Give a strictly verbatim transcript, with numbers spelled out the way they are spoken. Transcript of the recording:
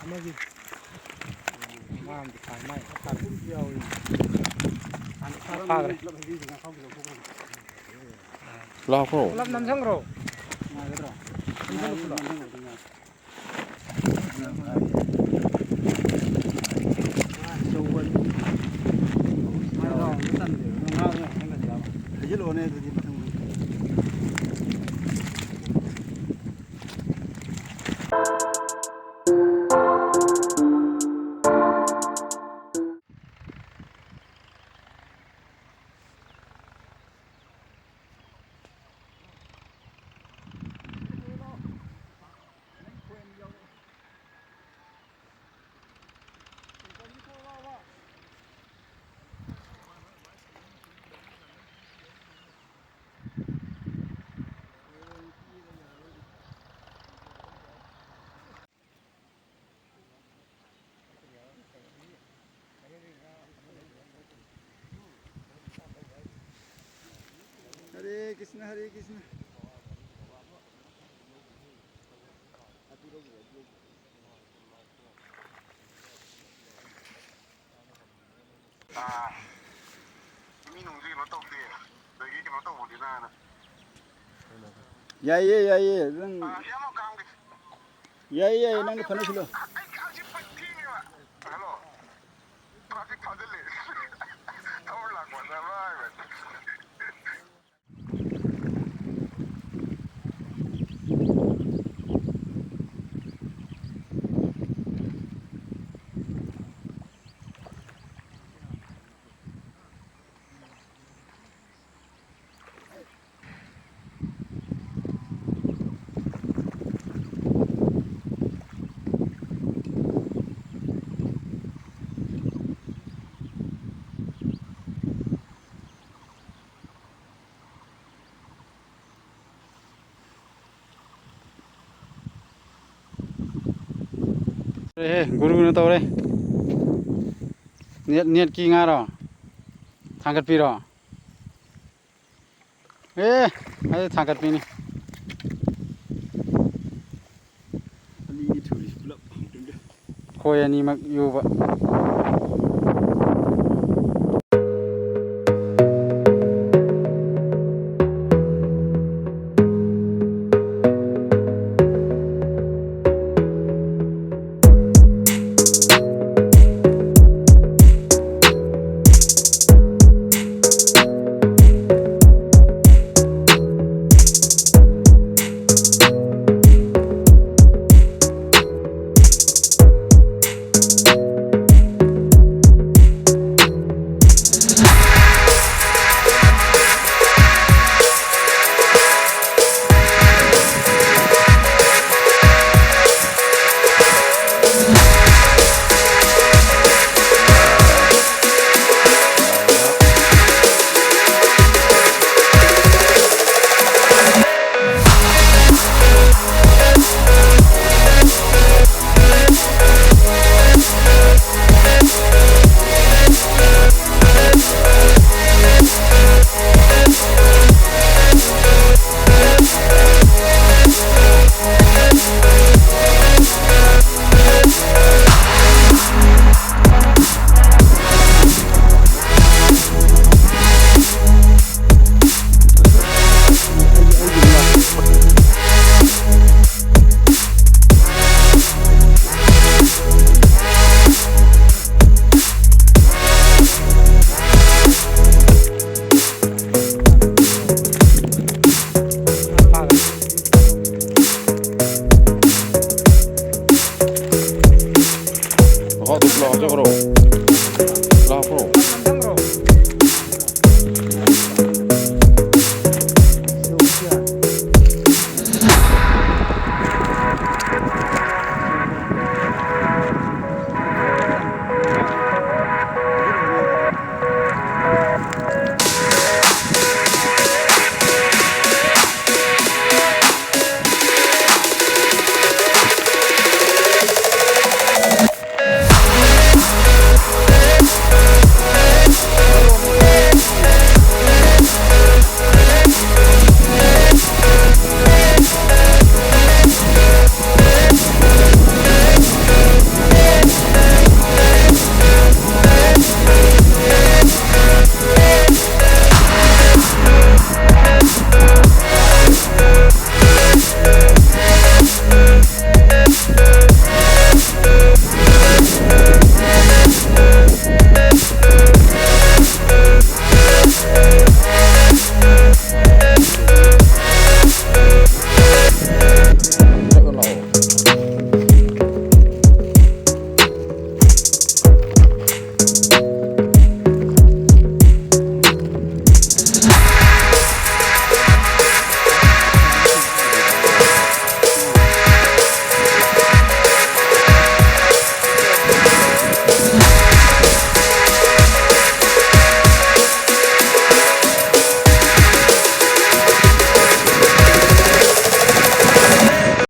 ꯑꯃꯒꯤ ꯉꯥ ꯑꯃꯗꯤ ꯐꯥꯏ, ꯃꯥꯏ ꯈꯔ ꯐꯥꯔꯦ꯫ ꯐꯥꯈ꯭ꯔꯦ꯫ ꯂꯥꯛꯈ꯭ꯔꯣ꯫ ꯄꯨꯂꯞ ꯅꯝꯁꯤꯟꯈ꯭ꯔꯣ꯫ ꯅꯝꯁꯤꯜꯂꯨ ꯄꯨꯂꯞ꯫ ꯍꯩꯖꯤꯜꯂꯛꯑꯣꯅꯦ ꯑꯗꯨꯗꯤ ꯃꯊꯪ꯫ ꯍꯔꯦ ꯀ꯭ꯔꯤꯁꯅ, ꯍꯔꯦ ꯀ꯭ꯔꯤꯁꯅ꯫ ꯑꯥ, ꯃꯤ ꯅꯨꯡꯁꯤ ꯀꯩꯅꯣ ꯇꯧꯗꯦ꯫ ꯑꯗꯒꯤ ꯀꯩꯅꯣ ꯇꯧꯕꯅꯤꯅ꯫ ꯌꯥꯏꯌꯦ, ꯌꯥꯏꯌꯦ, ꯅꯪ꯫ ꯑꯥ, ꯁꯤ ꯑꯃ ꯀꯥꯡꯒꯦ꯫ ꯌꯥꯏꯌꯦ, ꯌꯥꯏꯌꯦ, ꯅꯪꯅ ꯐꯅ ꯁꯤꯜꯂꯣ꯫ ꯑꯩ ꯀꯥꯡꯁꯤ ꯐꯠ ꯊꯦꯡꯉꯦꯕ꯫ ꯍꯜꯂꯣ꯫ ꯇ꯭ꯔꯥꯐꯤꯛ ꯐꯥꯖꯤꯜꯂꯦ꯫ ꯊꯧꯔ ꯂꯥꯛꯄꯗ ꯂꯥꯏꯕ꯫ ꯍꯦ, ꯒꯨꯔꯨꯅ ꯇꯧꯔꯦ꯫ ꯅꯦꯠ, ꯅꯦꯠꯀꯤ ꯉꯥꯔꯣ? ꯊꯥꯡꯒꯠꯄꯤꯔꯣ꯫ ꯑꯦ, ꯑꯩ ꯊꯥꯡꯒꯠꯄꯤꯅꯤ꯫ ꯑꯅꯤꯗꯤ ꯊꯨꯔꯤ ꯄꯨꯂꯞ꯫ ꯈꯣꯏ ꯑꯅꯤꯃꯛ ꯌꯨꯕ꯫ ꯃꯈꯥꯗ ꯄꯨꯂꯞ ꯍꯥꯞꯆꯈ꯭ꯔꯣ꯫ ꯄꯨꯂꯞ ꯍꯥꯞꯈ꯭ꯔꯣ꯫